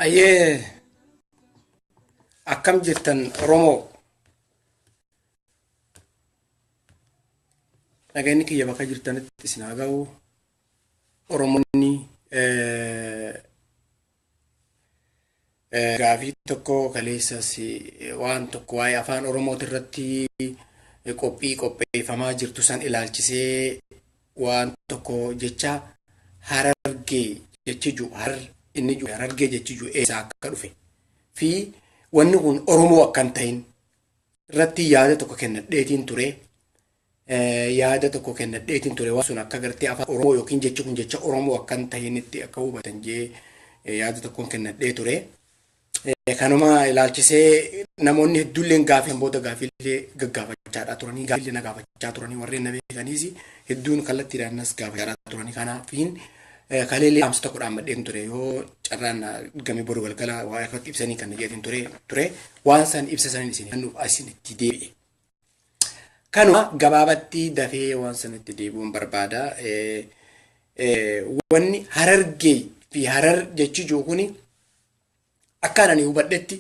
Ayyee, akkam jirtan Oromoo? Nageenyi kiyya bakka jirtanitti isin haa ga'u. Oromoonni gaafii tokko kaleessas waan tokko waa'ee afaan Oromooti irratti qophii qopheeffamaa jirtu san ilaalchisee waan tokko jecha Harargee jechi ju har inni ju Harargee jechi ju eessaa akka dhufe fi wanni kun Oromoo akka hin ta'in irratti yaada tokko kennadheetiin ture. Yaada tokko kennadheetiin ture waan sun akka gartee afaan Oromoo yookiin jechi kun jecha Oromoo akka hin ta'initti akka hubatan jee yaada tokkoon kennadhee ture. Kanuma ilaalchisee namoonni hedduulleen gaafii booda gaafiillee gaggaafachaadhaa turanii, gaafiillee na gaafachaa turanii, warreen na beekaniis hedduun kallattiidhaan nas gaafachaadhaa turanii. Kanaafiin kaleellee dhaamsa tokko dhaammadheen ture, yoo carraan na gamee boru galgala waa irratti ibsanii kan jedhin ture waan san ibsa sanin isin kennuuf asin itti deebi'e. Kanuma gabaabatti dafee waan sanatti deebi'uun barbaada. Wanni Harargee fi Harar jechi jiru kuni akkaan ani hubadhetti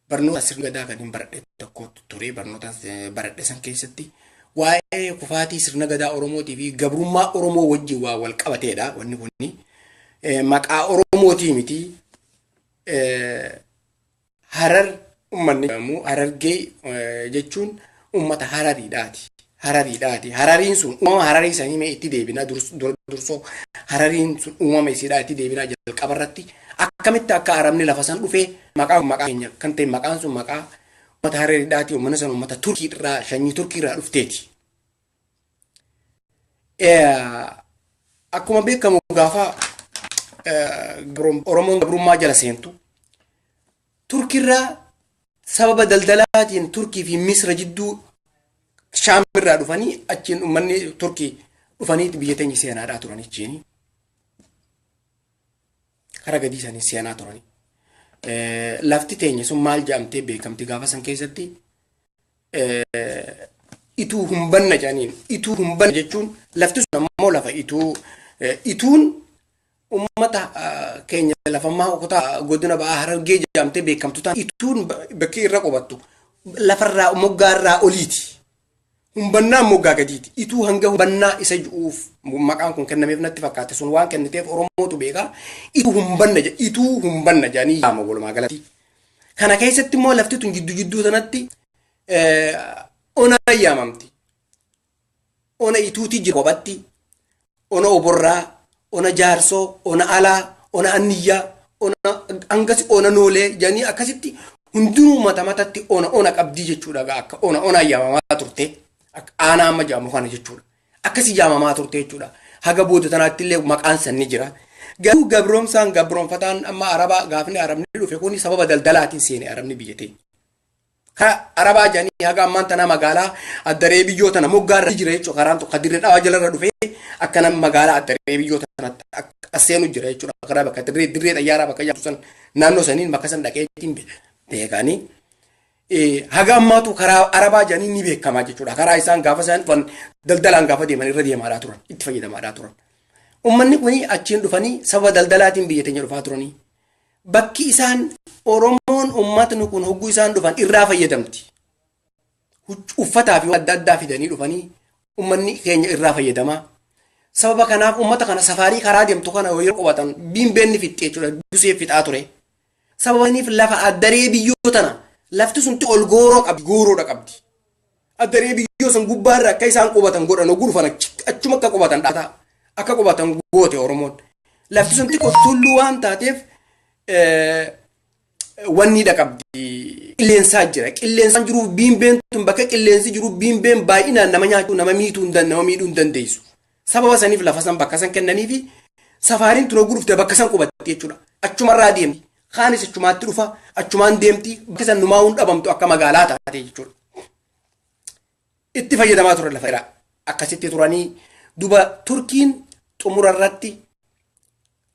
barnoota sirna gadaa kan hin baradhe tokkotu ture. Barnoota baradhe san keessatti waa'ee kufaatii sirna gadaa Oromootii fi gabrummaa Oromoo wajjin waa wal qabateedha wanni kuni. Maqaa Oromootii miti. Harar ummanni jedhamu Harargee jechuun ummata Harariidhaati. Harariidhaati. Harariin sun uumama Hararii sanii mee itti deebinaa dursoo Harariin sun uumama isiidhaa itti deebinaa. Jalqaba irratti akkamitti akka Arabni lafa san dhufee maqaa maqaa keenya kan ta'e, maqaan sun maqaa ummata Harariidhaati. Uummanni sun ummata Turkii irraa, sanyii Turkii irraa dhufteeti. Akkuma beekamu gaafa Oromoon gabrummaa jala seentu Turkiirraa sababa daldalaatiin Turkii fi Misra jidduu Shaamirraa dhufanii, achiin uummanni Turkii dhufanii biyya teenya seenaadhaa turan achiin. Karaa gadii isaanii seenaa turani. Lafti teenya sun maal jedhamtee beekamti gaafa san keessatti? Ituu Humbanna jedhaniin. Ituu Humbanna jechuun lafti sun ammoo lafa Ituu. Ituun ummata keenya lafa ammaa kutaa godina ba'aa Harargee jedhamtee beekamtu ta'an, Ituun bakki irra qubattu lafarraa moggaarraa oliiti. Humbannaan moggaa gadiiti. Ituu hanga Humbannaa isa ju'uuf maqaan kun kennameef natti fakkaate. Sun waan kenniteef Oromootu beeka. Ituu Humbanna, Ituu Humbanna jedhanii yaama walumaa galatti. Kana keessatti immoo lafti tun jidduu jidduu sanatti ona yaamamti. Ona Ituuti jira kophatti. Ona Oborraa, ona Jaarsoo, ona Alaa, ona Anniyyaa, ona hangasi, ona Noolee jedhanii akkasitti hundinuu mata matatti ona ona qabdii jechuudha. Akka ona ona yaamamaa turte. Akka aanaa amma jedhamu kana jechuudha. Akkasi yaamamaa turte jechuudha. Haga booda tanaatti illee maqaan san ni jira. Garuu gabroomsaan gabroomfataan amma Arabaa gaafni Arabni dhufe kuni sababa daldalaatiin seene Arabni biyya teenya. Karaa Arabaa jedhanii haga ammaan tanaa magaalaa Addaree biyyoo tana moggaarra jira jechuudha. Karaan tokko Dirree Dhawaa jalarra dhufee akkana magaalaa Addaree biyyoo tanatti as seenu jira jechuudha. Karaa bakka dirree xayyaaraa bakka jedhamtu san naannoo saniin bakka san dhaqee ittiin beekanii. Haga ammaatu karaa Arabaa jedhanii ni beekamaa jechuudha. Karaa isaan gaafa isaan dhufan daldalaan gaafa deeman irra deemaadhaa turan, itti fayyadamaadhaa turan. Uummanni kun achiin dhufanii sababa daldalaatiin biyya teenya dhufaa turanii. Bakki isaan Oromoon uummatni kun hogguu isaan dhufan irraa fayyadamti. Uffataa fi adda addaa fidanii dhufanii uummanni keenya irraa fayyadamaa. Sababa kanaaf uummata kana safaarii karaa deemtu kana yeroo qubatan biimbeen ni fixxe jechuudha. Busee fixaa ture. Sababa saniif lafa Addaree biyyoo tana lafti sun ol gooroo qabdi, gooroodha qabdi. Addaree biyyoo san gubbaarra akka isaan qubatan godhan, hogguu dhufan achuma akka qubatan dhaataa akka qubatan goote Oromoon. Lafti sun xiqqoo tulluu waan taateef wanniidha qabdi. Qilleensaa jira. Qilleensaan jiruuf biimbeen tun bakka qilleensi jiru biimbeen baay'inaan nama nyaachuu, nama miituu hin nama miidhuu hin dandeessu. Sababa saniif lafa san bakka san kennaniifi safaariin tun hogguu dhufte bakka san qubatti jechuudha. Achumarraa deemti. Kaanis achumaatti dhufa, achumaan deemti. Bakki san numaa hin dhabamtu, akka magaalaa taate jechuudha. Itti fayyadamaa turan lafa irraa. Akkasitti turanii duba Turkiin xumura irratti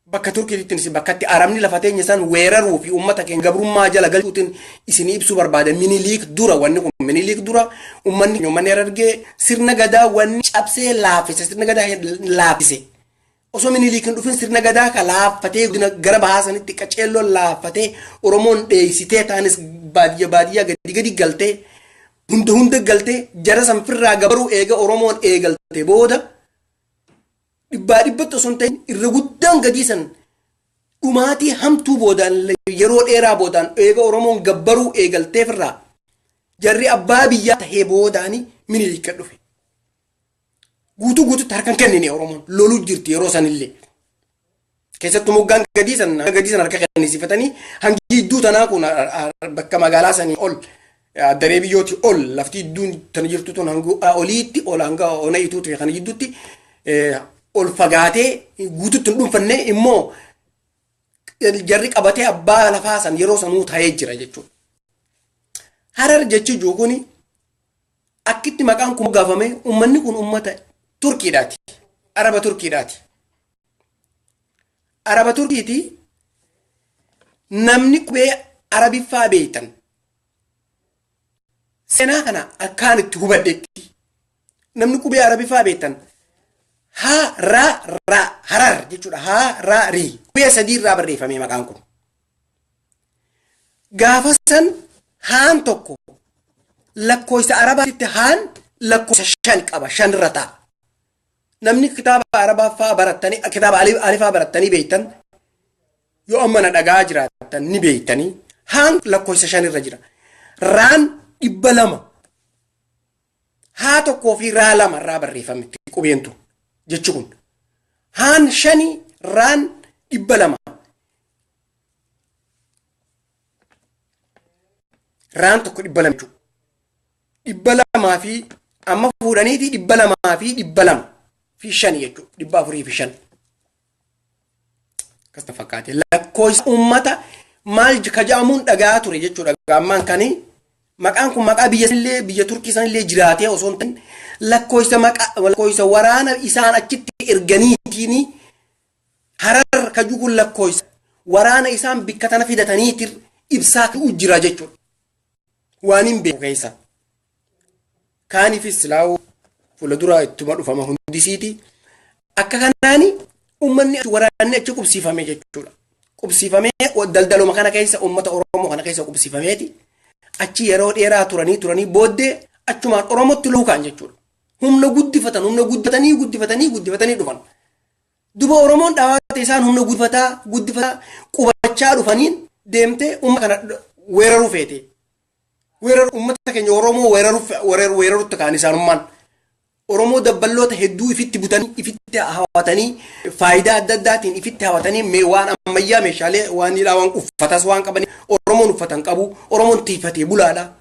bakka Turkiitti bakka itti Arabni lafa teenya san weeraruu fi uummata keenya gabrummaa jala galchuutiin isin ibsuu barbaada. Miniliik dura, wanni kun Miniliik dura uummanni Harargee sirna gadaa wanni cabsee laaffise, sirna gadaa laaffise. Osoo Miniliik hin dhufin sirna gadaa ka laaffatee gara bahaa sanitti qaceelloon laaffatee, Oromoon dheeysitee, taanis baadiyyaa baadiyyaa gadi gadi galtee, hunda hunda galtee, jara sanfirraa gabaruu eega Oromoon eegalte booda, dhibbaa dhibbatti osoo hin ta'in irra guddaan gadii san dhumaatii hamtuu boodaan, yeroo dheeraa boodaan, eega Oromoon gabbaruu eegalteefirraa jarri abbaa biyyaa tahee boodaani Miniliik kan dhufe. Guutuu guututti harkan kennine, Oromoon loluu jirti yeroo sanillee. Keessattuu moggaan gadii san harka kennisiifatanii, hangi idduu tanaa kun bakka magaalaa sanii ol, daree biyyooti ol, lafti idduun tana jirtu tun hanga oliitti ol, hanga ona ituuti kana jidduutti ol fagaatee guututti hin dhuunfanne immoo jarri qabatee abbaa lafaa san yeroo sanuu ta'ee jira jechuudha. Harar jechi jiru kuni akkitti maqaan kun gaafame, uummanni kun uummata Turkiidhaati. Araba Turkiidhaati. Araba Turkiiti. Namni qubee Arabiffaa beektan, seenaa kana akkaan itti hubadhetti, namni qubee Arabiffaa beektan, ha ra ra, Harar jechuudha. Ha ra ri, qubee sadii irraa barreeffame maqaan kun. Gaafa san haan tokko lakkoofsa Arabaatti haan lakkoofsa 5 qaba, 5 irra ta'a. Namni kitaaba Arabaffaa barattanii, kitaaba alifaa barattanii beektan, yoo amma na dhagaa jiraattan ni beektanii, haan lakkoofsa 5 irra jira. Raan 200. Haa tokkoo fi raa lama irraa barreeffame qubeentu jechi kun. Haan shani, raan 200. Raan tokko 200 jechuudha. 200 fi amma fuudhaniiti 200 fi 205 jechuudha. 405. Akkas fakkaate. Lakkoofsa uummata maal ka jedhamuun dhagaa ture jechuudha. Ammaan kani maqaan kun maqaa biyya sanillee, biyya Turkii sanillee jiraatee osoo hin ta'in, lakkoofsa maqaa, lakkoofsa waraana isaan achitti erganiitiin Harar ka jugun lakkoofsa waraana isaan bikka tana fidataniitir ibsaa jira jechuudha. Waan hin beeku keessa. Kaaniifis silaa'uu fuula dura ittuma dhufama hundisiiti. Akka kanaani uummanni waraanni achi qubsiifame jechuudha. Qubsiifamee daldaluma kana keessa, uummata Oromoo kana keessa qubsiifameeti. Achi yeroo dheeraa turanii turanii booddee achumaan Oromootti luukaan jechuudha. Humna guddifatan, humna guddifatanii guddifatanii guddifatanii dhufan. Duba Oromoon dhawaate isaan humna guddifataa guddifataa qubachaa dhufaniin deemtee uummata kana weeraruu feete. Weeraru, uummata keenya Oromoo weerarutti ka'an isaanummaan. Oromoo dabballoota hedduu ifitti butanii, ifitti hawatanii, faayidaa adda addaatiin ifitti hawatanii, waan ammayyaa, meeshaalee waan hidhaa, waan uffatas waan qabanii, Oromoon uffatan qabu, Oromoon tiifatee bulaadha.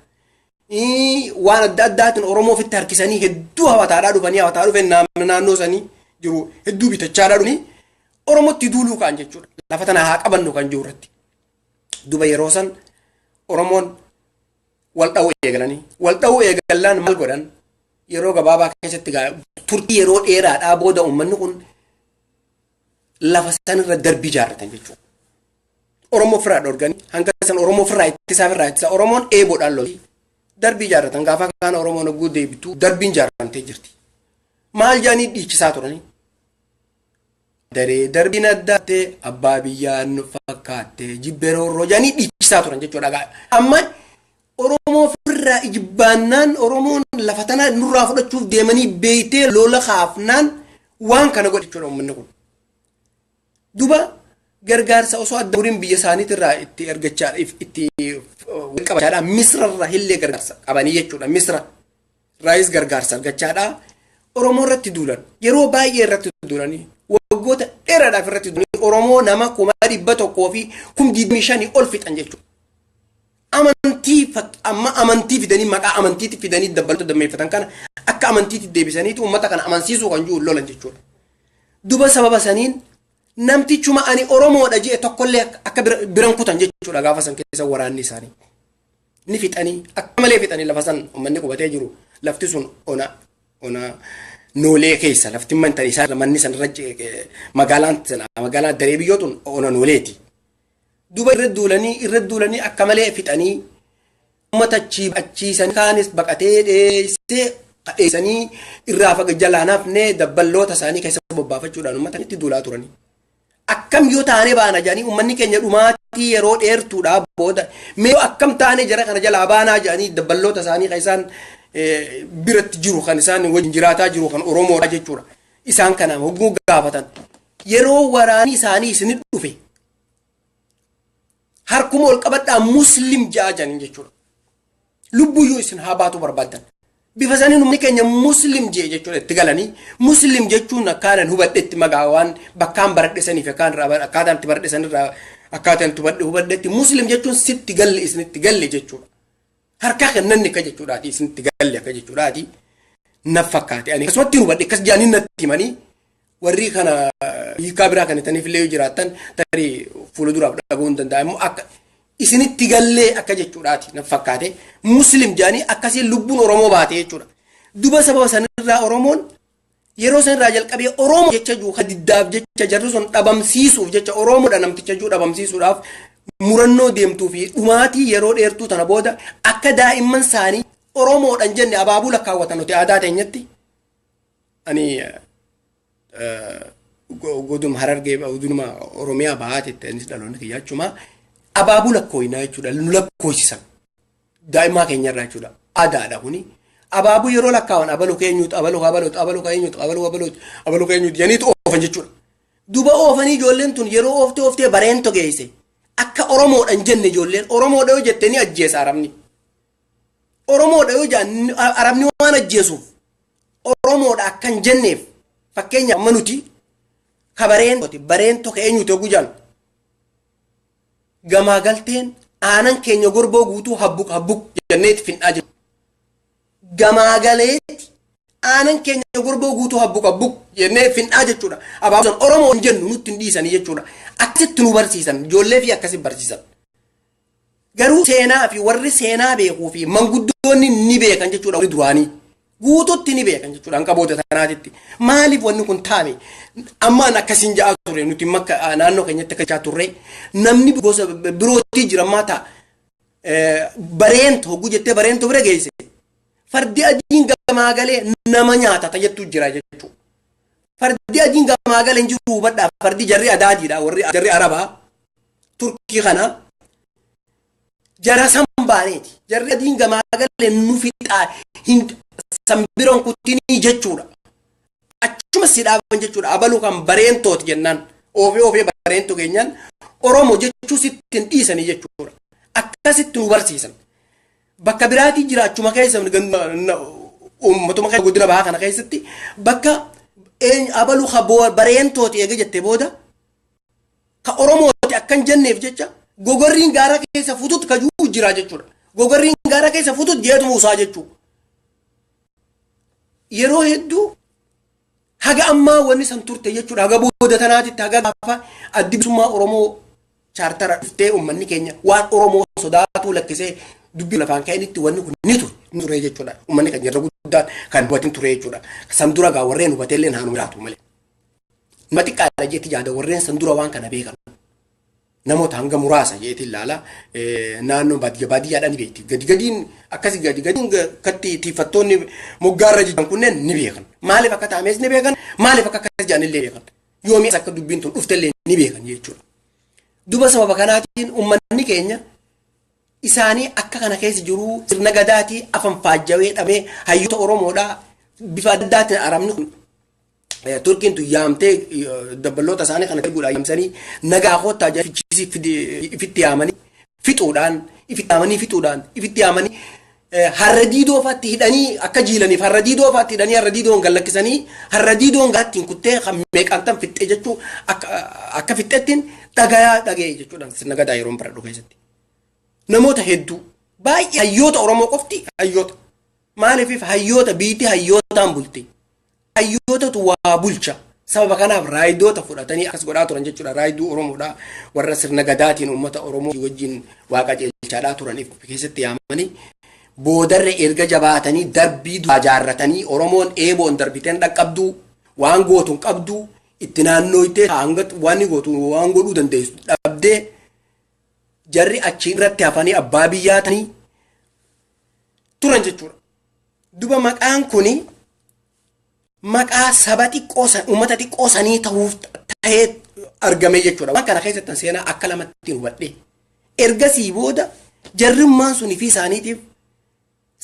Waan adda addaatiin Oromoo ofitti harkisanii hedduu hawataadhaa dhufanii, hawataa dhufe, naannoo sanii jiru hedduu bitachaadhaa dhufanii Oromootti duuluu ka'an jechuudha. Lafa tana haa qabannu kan jiru irratti. Duba yeroo san Oromoon wal dha'uu eegalanii, wal dha'uu eegallaan maal godhan? Yeroo gabaabaa keessatti, turtii yeroo dheeraadhaa booda, uummanni kun lafa sanirra darbii ijaarratan jechuudha. Oromoo ofirraa dhorganii, hanga san Oromoo ofirraa ittisaa, ofirraa ittisaa, Oromoon eeboodhaan lolti. Darbii ijaarratan. Gaafa kaan Oromoon hogguu deebitu darbiin ijaaramtee jirti. Maal jedhanii dhiichisaa turanii? Daree darbiin addaattee abbaa biyyaa nu fakkaatte jibbee roorroo jedhanii dhiichisaa turan jechuudha. Amma Oromoo ofirraa ijibbaannaan, Oromoon lafa tana nurraa fudhachuuf deemanii beeytee lola kaafnaan waan kana godhe jechuudha uummanni kun. Duba gargaarsa osoo adda muriin biyya isaaniitirraa itti ergachaa, itti qabachaadha. Misrarra illee gargaarsa qabanii jechuudha. Misra raayis gargaarsa argachaadha. Oromoo irratti duulan, yeroo baay'ee irratti duulanii, waggoota dheeraadhaaf irratti duulanii, Oromoo nama 125,000 ol fixan jechuudha. Amantii amma amantii fidanii, maqaa amantiitti fidanii, dabbaltoota dammeeffatan kana akka amantiitti deebisaniitu uummata kana amansiisuu kan jiru lolan jechuudha. Duba sababa saniin namtichuma ani Oromoodha jee tokkollee akka biran kutan jechuudha gaafa san keessa waraanni isaanii. Ni fixanii, akka malee fixanii. Lafa san uummanni qubatee jiru, lafti sun ona Noolee keessa, lafti mantan isaa manni san irra, magaalaan sana, magaalaa Daree Biyyoo tun ona Nooleeti. Duba irra duulanii, irra duulanii, akka malee fixanii, uummata achiisanii, kaanis baqatee dheessee Kadheessanii irraa faga jalaa nafnee dabballoota isaanii keessa bobbaafachuudhaan uummata itti duulaa turanii. Akkam yoo taanee baana jedhanii uummanni keenya dhumaatii yeroo dheertuudhaa booda mee akkam taanee jara kana jalaa baanaa jedhanii dabballoota isaanii kan isaan biratti jiru kan isaan wajjin jiraataa jiru kan Oromoodha jechuudha. Isaan kana hogguu gaafatan yeroo waraanni isaanii isinit dhufe harkuma ol qabadhaa muslim ja'a jedhanii jechuudha. Lubbuyyuu isin haa baatu barbaaddan. Bifa saniin uummanni keenya muslim jee jechuudha itti galanii muslim jechuun akkaanan hubadhetti magaa waan bakkaan baradhe saniif akkaataan itti baradhe sanirraa akkaataan itti hubadhetti muslim jechuun sitti galle isinitti galle jechuudha. Harkaa kennanni akka jechuudhaati isinitti galle akka jechuudhaati na fakkaate ani akkasumatti hubadhe akkas jedhanii natti himanii warri kana hiikaa biraa kan itaniif illee yoo jiraattan tarii fuulduraaf dhaga'uu hin danda'a immoo akka isinitti gallee akka jechuudhaati na fakkaate muslim jedhanii akkasiin lubbuun Oromoo baate jechuudha. Duba sababa sanirraa Oromoon yeroo sanirraa jalqabee Oromoo jecha jiru diddaaf jecha jarri sun dhabamsiisuuf jecha Oromoodha namticha jiru dhabamsiisuudhaaf murannoo deemtuu fi dhumaatii yeroo dheertuu tana booda akka daa'imman isaanii Oromoodhaan jenne abaabuu lakkaawwatan nuti aadaa teenyatti. Ani goduma Harargee goduma Oromiyaa bahaatitti innis dhaloonni kiyya jechuudha. Abaabuu lakkooyinaa jechuudha nu lakkooysisan daa'immaa keenyarraa jechuudha aadaadha kuni. Abaabuu yeroo lakkaawan abaluu keenyuutu abaluu abaluutu abaluu keenyuutu abaluu abaluutu abaluu keenyuutu janiitu oofan jechuudha. Duba oofanii ijoolleen tun yeroo ooftee ooftee bareento geesse akka Oromoodhaan jenne ijoolleen Oromoodha yoo jette ni ajjeesa Arabni. Oromoodha yoo jaan Arabni waan ajjeesuuf Oromoodha akka hin jenneef fakkeenya amma nuti ka bareento ka eenyuuti hogguu jaan gamaa galteen aanan keenya gorboo guutuu habbuk habbuk jenneeti fin'aa jiru. Gamaa galeeti aanan keenya gorboo guutuu habbuk habbuk jennee fin'aa jechuudha. Abaaboo Oromoo hin jennu nutti hin dhiisanii jechuudha. Akkasitti nu barsiisan ijoollee fi akkasitti barsiisan. Garuu seenaa fi warri seenaa beekuu fi manguddoonni ni beekan jechuudha warri duraanii. Guututti ni beekan jechuudha hanqa booda tanaatitti. Maaliif wanni kun taame ammaan akkasiin ja'aa turre nuti makka naannoo keenyatti akka ja'aa turre namni gosa birootti jira ammaa ta'a. Bareento hogguu jettee bareento bira geesse. Fardi adiin gamaa galee nama nyaata jettu jira jechuudha. Fardi adiin gamaa galee hin jiru hubadhaa fardi jarri adaadiidha warri jarri Arabaa Turkii kana jara san baaneeti. Jarri adiin gamaa galee nu fixaa hin sanbiroon kuttinii jechuudha. Achuma si dhaaban jechuudha. Abaluu kan bareentooti jennaan. Oofee oofee bareentoo keenyaan Oromoo jechuu sitti hin dhiisanii jechuudha. Akkasitti nu barsiisan. Bakka biraatii jira achuma keessa uummatuma keessa godina bahaa kana keessatti bakka abaluu ka bareentooti eega jettee booda ka Oromooti akkan jenneef jecha gogorriin gaara keessa futut ka jiru jira jechuudha. Gogorriin gaara keessa futut jeetuma usaa jechuudha. Yeroo hedduu haga ammaa wanni san turte jechuudha. Haga booda tanaatitti haga gaafa addi bilisummaa Oromoo chaartara dhuftee uummanni keenya waan Oromoo sodaatu lakkisee dubbii lafaan ka'initti wanni kun ni ture. Ni ture jechuudha. Uummanni kan jirra guddaan kan hubatin ture jechuudha. San dura gaa warreen hubatee illee naannoo jiraatu malee. Nama xiqqaadha jeetti yaada warreen san dura waan kana beekan. Namoota hanga muraasa jeetti ilaala naannoo baadiyyaa baadiyyaadhaan ni beekti. Gadi gadiin akkasii gadi gadiin katti tiifattoonni moggaarra jiran kunneen ni beekan. Maaliif akka ta'ames ni beekan. Maaliif akka akkas jedhan illee beekan. Yoomii akka dubbiin tun dhufte illee ni beekan jechuudha. Duba sababa kanaatiin uummanni keenya isaanii akka kana keessa jiru sirna gadaatii afan faajjawee dhabee hayyoota Oromoodhaa bifa adda addaatiin Arabni kun Turkiin tun yaamtee dabballoota isaanii kana erguudhaan yaamsanii nagaa koottaa jedhanii ifitti yaamanii fixuudhaan ifitti yaamanii fixuudhaan ifitti yaamanii harra diidoo faatti hidhanii akka jiilaniif harra diidoo faatti hidhanii harra diidoon gallakkisanii harra diidoon gaattiin kuttee kan meeqaan fixxee jechuu akka fixxettiin dhagayaa dhagee jechuudhaan sirna gadaa yeroon baradhu keessatti. Namoota hedduu baay'ee hayyoota Oromoo qofti hayyoota maaliif hayyoota biitti hayyootaan bulti. Hayyootatu waa bulcha. Sababa kanaaf raayidoota fudhatanii akkas godhaa turan jechuudha. Raayiduu Oromoodha. Warra sirna gadaatiin uummata Oromoo wajjin waaqa ceelchaadhaa turaniif keessatti yaamanii boodarra erga jabaatanii darbii jaarratanii Oromoon eeboon darbiteen dhaqqabduu waan gootuun qabduu itti naannooytee hanga waan gootu waan godhuu dandeessu dhabdee jarri achi irratti hafanii abbaa biyyaa ta'anii turan jechuudha. Duba maqaan kuni maqaa saba xiqqoo san uummata xiqqoo sanii ta'uuf ta'ee argame jechuudha. Waan kana keessatti seenaa akka lamatti hubadhe. Ergasii booda jarrummaan sunii fi isaaniitiif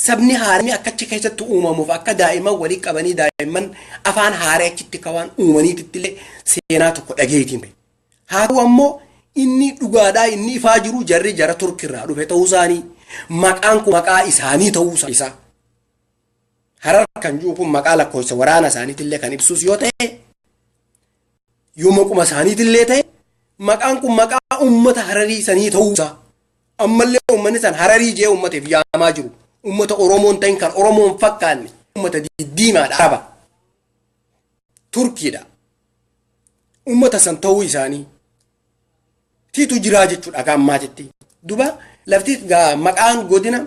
sabni haaraan akka achi keessatti uumamuuf akka daa'imman walii qabanii daa'imman afaan haaraa achitti akka waan uumaniititti illee seenaa tokko dhageetiin. Haa ta'u ammoo inni dhugaadhaa inni ifaa jiru jarri jara Turkirraa dhufe ta'uu isaanii, maqaan kun maqaa isaanii ta'uu isaa. Harar kan jiru kun maqaa lakkoofsa waraana isaaniitillee kan ibsus yoo ta'e, yoo maquma isaaniitillee ta'e, maqaan kun maqaa uummata Hararii sanii ta'uu isaa. Ammallee uummanni san Hararii jee uummateef yaamaa jiru. Uummata Oromoon ta'in kan Oromoon fakkaanne uummata diddiimaadha. Araba. Turkiidha. Uummata san ta'uu isaanii. Tiitu jiraa jechuudha akka ammaatitti. Duba lafti maqaan godina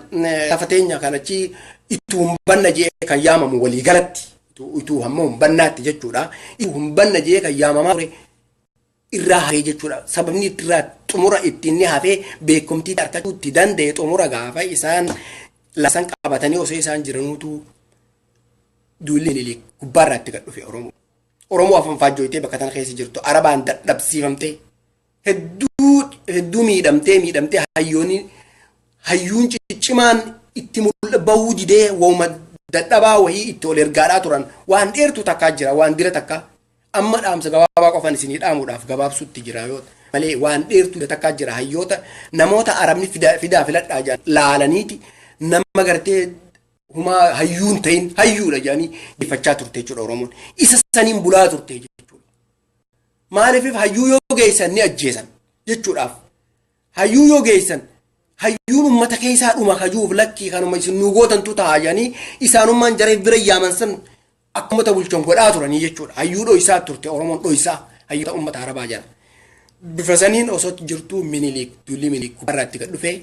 lafa teenya kan achi itti humbanna jee kan yaamamu walii galatti. Ituu hamma humbannaatti jechuudha. Ituu humbanna jee kan yaamamaa ture irraa hafee jechuudha. Sababni irraa xumura ittiin ni hafee beekumtii argachuu itti danda'e xumura gaafa isaan lasan qabatanii osoo isaan jiranuutu duulli Minilik gubbaarraa itti gad dhufe Oromoo. Oromoo afaan faajjoytee bakka tana keessa jirtu Arabaan dadhabsiifamtee hedduu hedduu miidhamtee miidhamtee hayyoonni hayyuun ciccimaan itti bahuu didee wauma dadhabaa wahii itti ol ergaadhaa turan. Waan dheertu takkaa jira, waan dira takkaa. Amma dhaamsa gabaabaa qofan isinii dhaamuudhaaf gabaabsutti jira yoo malee waan dheertu takkaa jira. Hayyoota namoota Arabni fidaa filadhaa jedhan laalaniiti nama gartee humaa hayyuun ta'in hayyuudha jedhanii geeffachaa turte jechuudha Oromoon. Isa saniin bulaa turte jechuudha. Maaliif hayyuu yoo geessan ni ajjeesan jechuudhaaf. Hayyuu yoo geessan hayyuun uummata keessaa dhuma kajuuf lakkii kanuma isin nuu gootantu ta'a jedhanii isaanummaan jaree bira yaaman san akka uummata bulchan godhaa turanii jechuudha. Hayyuu dho'isaa turte Oromoon, dho'isaa hayyoota uummata Arabaa jala. Bifa saniin osoo jirtuu Minilik, duulli Minilik gubbaarraa itti gad dhufee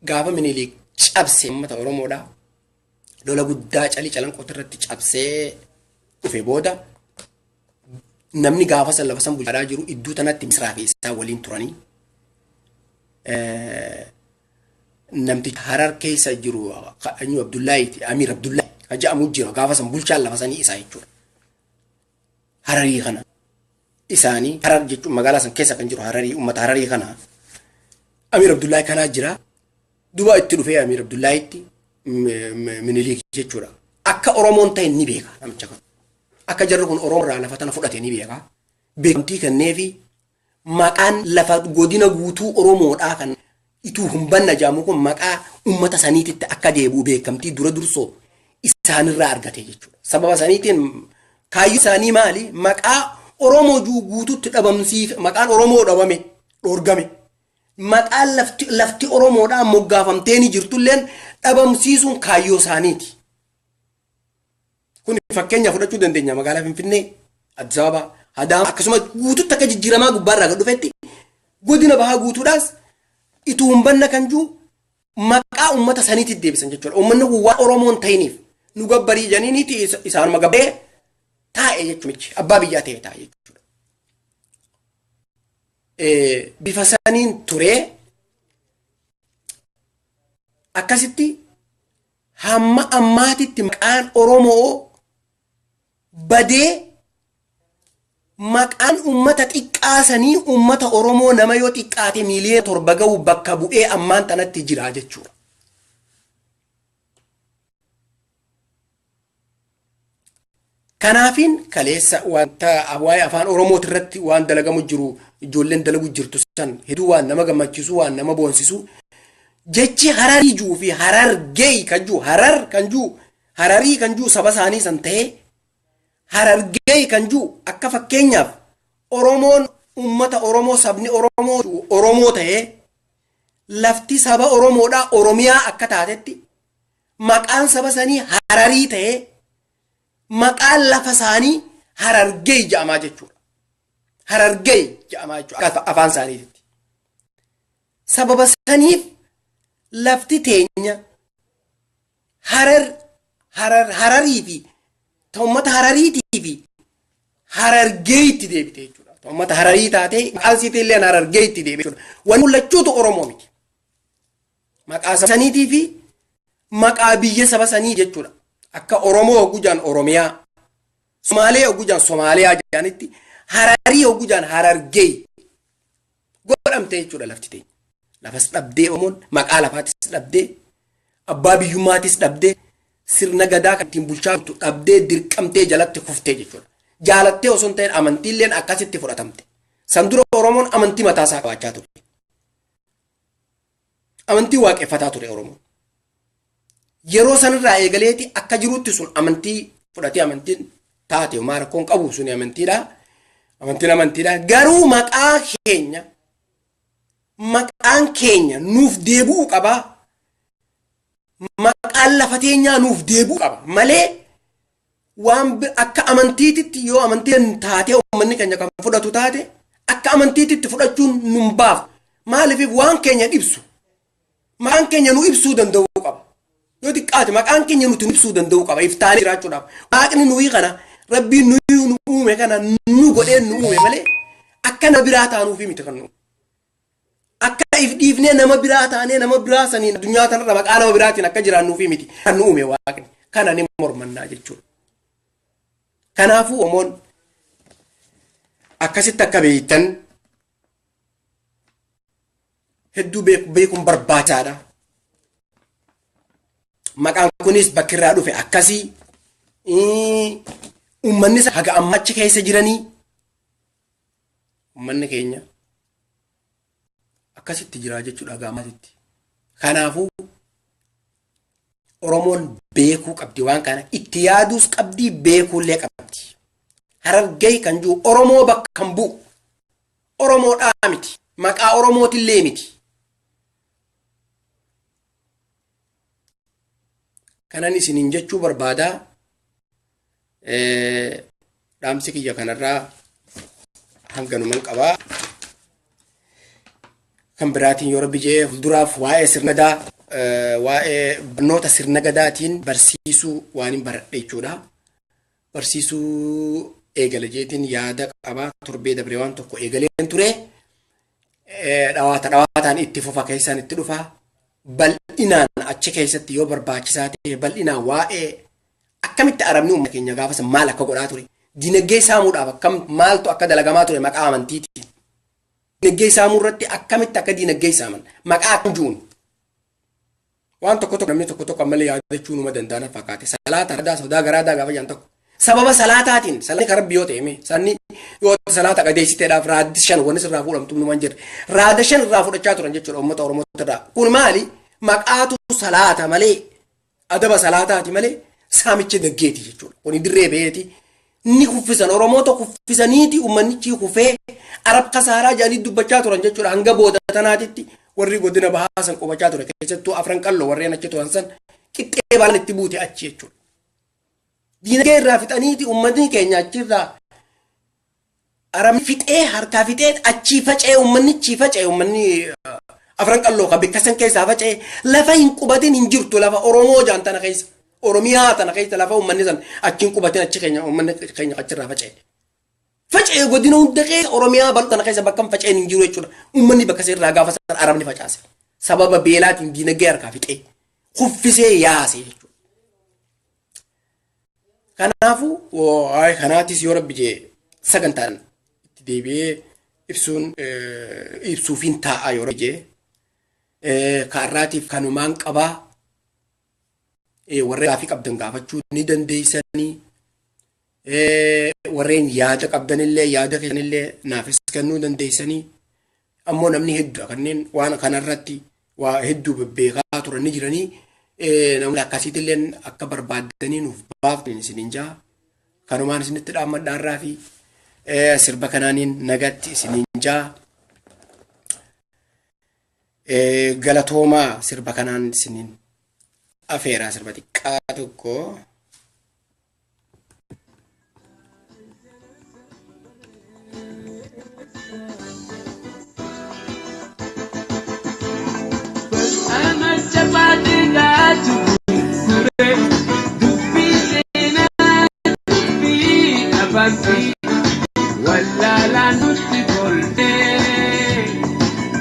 gaafa Minilik cabse uummata Oromoodha. Lola guddaa calii calanqoota irratti cabsee dhufe booda namni gaafa san lafa san bulchaa jiru iddoo tanatti Misraa fi isaa waliin turanii. Namtichi Harar keessa jiru eenyu Abdullaahiiti, Amiir Abdullaahi kan jedhamu jira, gaafa san bulchaan lafa sanii isaa jechuudha. Hararii kana isaanii Harar jechuun magaalaa san keessa kan jiru Hararii, uummata Hararii kana Amiir Abdullaahi kanaa jira. Duba itti dhufee Amiir Abdullaahitti Minilik jechuudha. Akka Oromoon ta'e ni beeka namicha kana. Akka jarri kun Oromoo irraa lafa tana fudhate ni beeka. Beekamtii kenneefi maqaan lafa godina guutuu Oromoodhaa kan ituu humbanna jedhamu kun maqaa uummata saniititti akka deebi'u beekamtii dura dursoo isaanirraa argate jechuudha. Sababa saniitiin kaayyoo isaanii maali? Maqaa Oromoo guutuutti dhabamsiif, maqaan Oromoo dhabame, dhoorgame. Maqaan lafti Oromoodhaan moggaafamtee ni jirtulleen dhabamsiisuun kaayyoo isaaniiti. Kun fakkeenya fudhachuu dandeenya: magaalaa Finfinnee, Addis Ababaa, Adaama, akkasumas guututti akka jijjiiramaa gubbaarraa gad dhufetti godina bahaa guutuudhaas ituu humbanna kan jiru maqaa uummata saniitti deebisan jechuudha. Uummanni kun waan Oromoon ta'iniif nu gabbarii jedhaniiti isaanuma gabbaree taa'e jechuudha. Abbaa biyyaa ta'e taa'e jechuudha. Bifa saniin turee akkasitti hamma ammaatitti maqaan Oromoo badee maqaan uummata xiqqaa sanii uummata Oromoo nama yoo xiqqaate miiliyoona 7 ga'u bakka bu'ee ammaan tanatti jira jechuudha. Kanaafin kaleessa wanta waa'ee afaan Oromooti irratti waan dalagamu jiru, ijoolleen dalagu jirtu san hedduu waan nama gammachiisu, waan nama boonsisu, jechi Hararii juu fi Harargee kan juu, Harar kan juu, Hararii kan juu saba isaanii san ta'ee, Harargee kan juu akka fakkeenyaaf Oromoon uummata Oromoo, sabni Oromoo Oromoo ta'ee lafti saba Oromoodhaa Oromiyaa akka taatetti maqaan saba sanii Hararii ta'ee maqaan lafa isaanii Harargee jedhamaa jechuudha. Harargee jedhamaa jechuudha akka afaan isaaniititti. Sababa saniif lafti teenya Harar Harar Hararii fi uummata Harariitii fi Harargeetti deebite jechuudha. Uummata Hararii taatee maqaan isiitii illee Harargeetti deebite jechuudha. Wanni mul'achuutu Oromoo miti. Maqaa saniitii fi Maqaa biyya saba sanii jechuudha. Akka Oromoo hogguu jaan Oromiyaa, Somaalee hogguu jaan Somaaliyaa jaanitti, Hararii hogguu jaan Harargee godhamte jechuudha lafti teenya. Lafas dhabdee Oromoon maqaa lafaatis dhabdee, abbaa biyyummaatis dhabdee, sirna gadaa kan ittiin bulchaa turtu dhabdee dirqamtee jalatti kuftee jechuudha. Jaalattee osoo hin ta'in amantiilleen akkasitti fudhatamte. San dura Oromoon amantii mataasaa qabaachaa ture. Amantii waaqeffataa ture Oromoon. Yeroo sanirraa eegaleeti akka jirutti sun amantii fudhatee amantiin taate homaa rakkoon qabu suni amantiidha. Amantiin amantiidha. Garuu maqaa keenya maqaan keenya nuuf deebi'uu qaba. Maqaan lafa teenyaa nuuf deebi'uu qaba malee waan akka amantiititti yoo amantiin taatee uummanni keenya kan fudhatu taate akka amantiititti fudhachuun nun baaftu. Maaliif waan keenya ibsu? Maqaan keenya nu ibsuu danda'uu qaba. Yoo xiqqaate maqaan keenya nuti ibsuu danda'uu qaba. Iftaanee jiraachuudhaaf. Waaqni nuyi kana Rabbiin nuyi nu uume kana nu godhee nu uume malee akka nama biraa taanuufi miti kan nu. Akka if dhiifnee nama biraa taanee nama biraa saniin addunyaa tanarra maqaa nama biraatiin akka jiraannuufi miti kan nu uume Waaqni. Kana ni mormannaa jechuudha. Kanaafuu Oromoon akkasitti akka beektan hedduu beekuun barbaachisaadha. Maqaan kunis bakki irraa dhufe akkasii. Uummanni haga amma achi keessa jiranii uummanni keenya akkasitti jira jechuudha haga ammaatitti. Kanaafuu Oromoon beekuu qabdi waan kana itti yaaduus qabdi beekuullee qabdi. Harargee kan jiru Oromoo bakka hin bu'u. Oromoodhaa miti. Maqaa Oromootillee miti. Kanan isiniin jechuu barbaadaa dhaamsi kiyya kanarraa hanganuman qabaa. Kan biraatiin yoo Rabbi jedhee fuulduraaf waa'ee sirna gadaa waa'ee barnoota sirna gadaatiin barsiisuu waan hin baradhe jechuudha. Barsiisuu eegala jeetiin yaada qabaa torbee dabree waan tokko eegaleen ture. Dhawaata dhawaataan itti fufa keessaan itti dhufa. Bal'inaan achi keessatti yoo barbaachisaa ta'e bal'inaan waa'ee akkamitti arabni uummata keenya gaafa san maal akka godhaa ture. Dinagdee saamuudhaaf akkam maaltu akka dalagamaa ture maqaa amantiitiin. Dinagdee saamuu irratti akkamitti akka dinagdee saaman maqaa akkam juun. Waan tokko tokko namni tokko tokko ammallee yaadachuu numa danda'a na fakkaate. Salaata radaa sodaa garaadaa gaafa jedhan tokko. Sababa salaataatiin salaanni kan Rabbi yoo ta'e mee sanni yoo salaata qajeessiteedhaaf raaddi shan wanni sirraa fuudhamtu numan jirre. Raada shan irraa fudhachaa turan jechuudha uummata Oromoo irraa. Kun maali? Maqaatu salaata malee adaba salaataati malee saamicha gaggeeti jechuudha. Kuni dirree ba'eeti. Ni kuffisan Oromoota kuffisaniiti uummannichi kufee Arab kasaaraa jedhanii dubbachaa turan jechuudha. Hanga booda tanaatitti warri godina bahaa san qubachaa ture keessattuu Afran Qalloo warreen achi turan san qixxee balaan itti buute achi jechuudha. Diinagdee irraa fixaniiti uummanni keenya achirraa Arabni fixee harkaa fixee achii faca'ee uummanni achii faca'e uummanni Afran Qalloo kan bikka san keessaa faca'e lafa hin qubatin hin jirtu lafa Oromoo jaan tana keessa Oromiyaa tana keessa lafa uummanni san achi hin qubatin achi keenya uummanni keenya achirraa faca'e. Faca'e godina hunda keessa Oromiyaa bal'oo tana keessa bakka hin faca'in hin jiru jechuudha. Uummanni bakka irraa gaafa san Arabni facaase. Sababa beelaatiin diinagdee harkaa fixee kuffisee yaase jechuudha. Kanaafuu waa'ee kanaatis yoo Rabbi jee sagantaan itti deebi'ee ibsuun ibsuufiin taa'a yoo Rabbi jee kaarraatiif kanumaan qabaa warreen gaafii qabdan gaafachuu ni dandeessanii warreen yaada qabdanillee yaada keessanillee naafis kennuu dandeessanii ammoo namni hedduudha kanneen waan kanarratti waa hedduu bebbeekaa turan ni jiranii namoonni akkasiitillee akka barbaaddanii nuuf baaftan isiniin jaa kanumaan isinitti dhaammadhaarraa fi sirba kanaaniin nagatti isiniin jaa galatoomaa sirba kanaan isiniin afeeraa sirba xiqqaa tokko. Wallaalaan nutti kolfee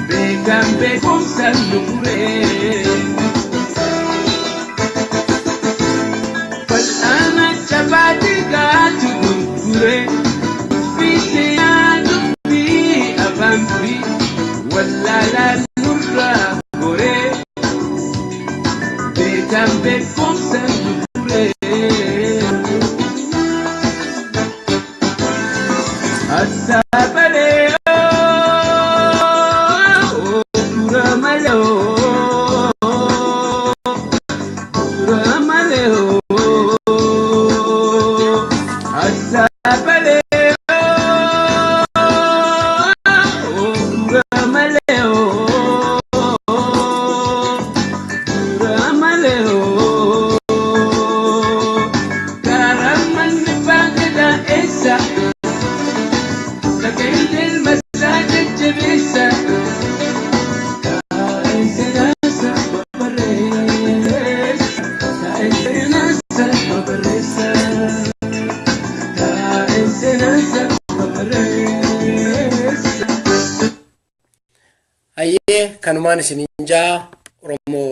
beekan beekumsa nu furee. Beekumsa gurguree. Asaabalee dura malee dura malee asaabalee dura malee dura malee karamanni baangadaa eessa? لقيت المساجد جبيسة Hayyee, kanumaan isiniin jaa Oromoo.